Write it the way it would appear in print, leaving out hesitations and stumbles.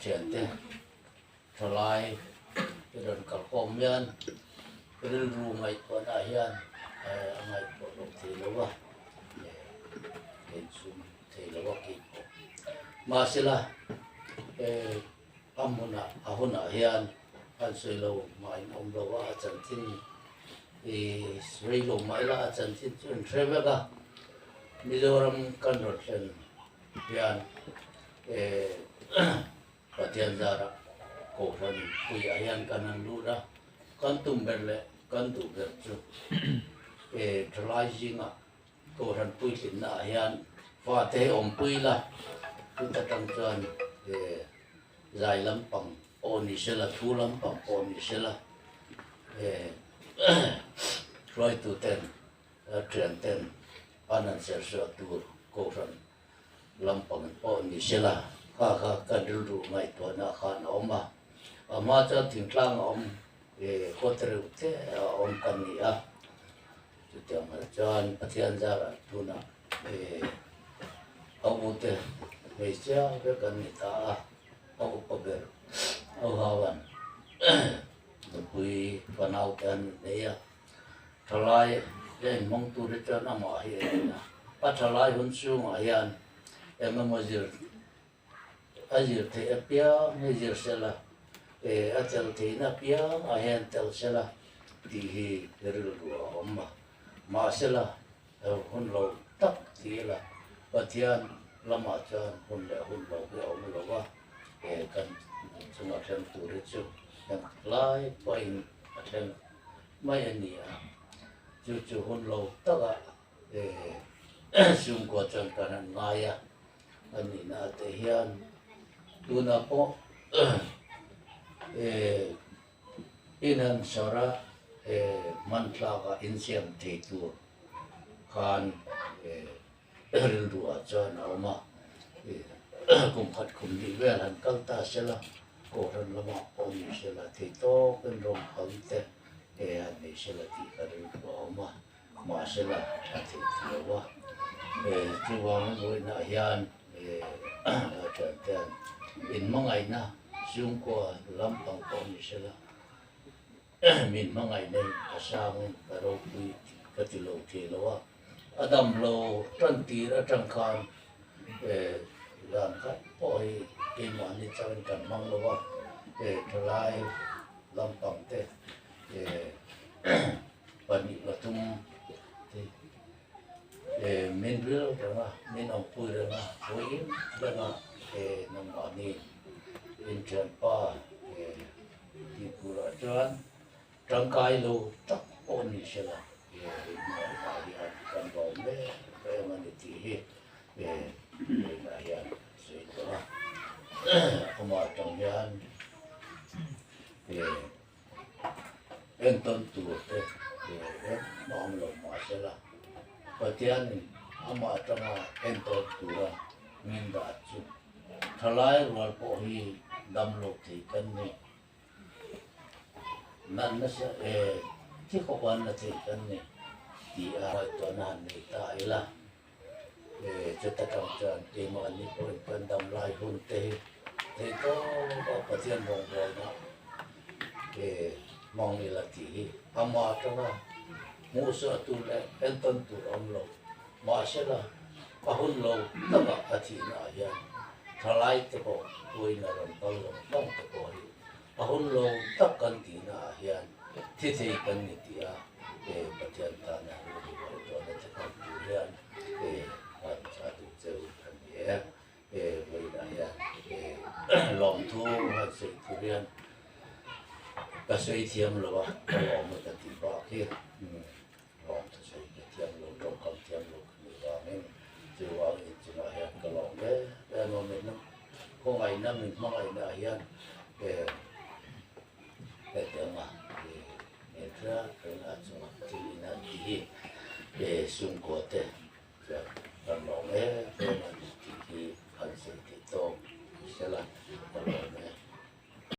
Thiante thalai te rawn kalkhawm hian rilru ngaihtuahna hian a ngaihtuah lo thei lo va, insum thei lo a kei pawh. Mahsela a hmunah a hunah hian an sawi lo mah in awm lo a, a chanchin rei lo mah ila a chanchin chu an hre vek a, Mizoram kan rawn thlen hian Pathian zarah Kohhran puiah hian kan han lut a, kan tum ber leh kan duh ber chu thalai zingah Kohhran puitlinna ah hian fate hi awmpui la, chuta tang chuan zai lampang pawh ni sela, thu lampang pawh ni sela hruaituten thian ten an han serhsuah tur Kohhran lampang pawh ni sela kha kha kan rilru ngaihtuahna khan a awm a, a hma chuan thingtlang a awm khaw tereuh te a awm kan ni a, chutiang ah chuan Pathian zarah tunah a ute hmeichhia vek an ni ta a, a upa ber a hauan nupui fanau te an nei a. Thalai a inhmang tur hi chuan amah hi a ni a, a thalai hun chhungah hian eng emaw zir a zir theih apiang hi zir sela, eh a tel theihna apiang ah hian tel sela tih hi rilru a awm a, mahsela hun lo tak ti ila Pathian lamah chuan hun leh hun lo hi a awm lo va, eh kan chunga thleng tur hi chu engtlai pawhin a thleng. mai a ni a, chu chu hun lo taka chhungkua chuan kan han ngai a, a nihna te hian tunah pawh in han sawr a, hman tlaka insiam thei tur khan rilruah chuan a awm a, kum khat kum hnih vel han kal ta sela, Kohhran lamah pawh ni sela thei tawkin rawng phal te han nei sela tih ka rilru a awm a, mahsela a theih ti lo a, chuvangin vawiinah hian a thiante an inhmangaihna chhungkua lampang pawh ni sela min hmangaihna in a sangin ka ropui tih ka ti lo thei lo a. A damlo tan tir atang khan dan khat pawh hi keimahni chauhin kan hmang lo a, thalai lampang te pahnih pathum te min ril reng a, min awmpui reng a, vawiin thleng a nangmahni inthianpa tih turah chuan Tangkai lo tak pawh ni se la, he hnuaiah hian kan lawm mek reng a ni tih hi vawiinah hian sawi tawh a. Amah atang hian entawn tur te engmah awm lo mah se la, Pathianin amah atanga entawn tura min dah chu thalai rual pawh hi dam lo thei kan ni. Nan nasa e, thi khawp an la thei kan ni tih a ngaihtuahna han nei ta ila, e chuta tang chuan keimahni pawhin kan dam lai hun te hi theih tawp a Pathian rawngbawlna e hmang ila tih hi ama atanga hmuhsuah tur leh entawn tur a awm lo. Mahsela a hun lo takah a thihna ah hian thalai te pawh puiin a rawn kal lo vang te pawh hi a hun lo tak kan tihna ah hian thi thei kan ni tih a e Pathian tana rilru ngaihtuahna te kan tur hian e kan cha duh cheu a ni e. E vawiinah hian e lawmthu han sawi tur hian ka sawi thiam lo a, ka lawm a ka tih bak hi. Lawm thusawi ka thiam lo, tawngkam thiam lo ka nih vangin chuvang inchungah hian ka lawm em em a, min khawngaihna min hmangaihna ah hian hetianga min hria reng a chunga thil in han ti hi chhungkua te chuan kan lawm em.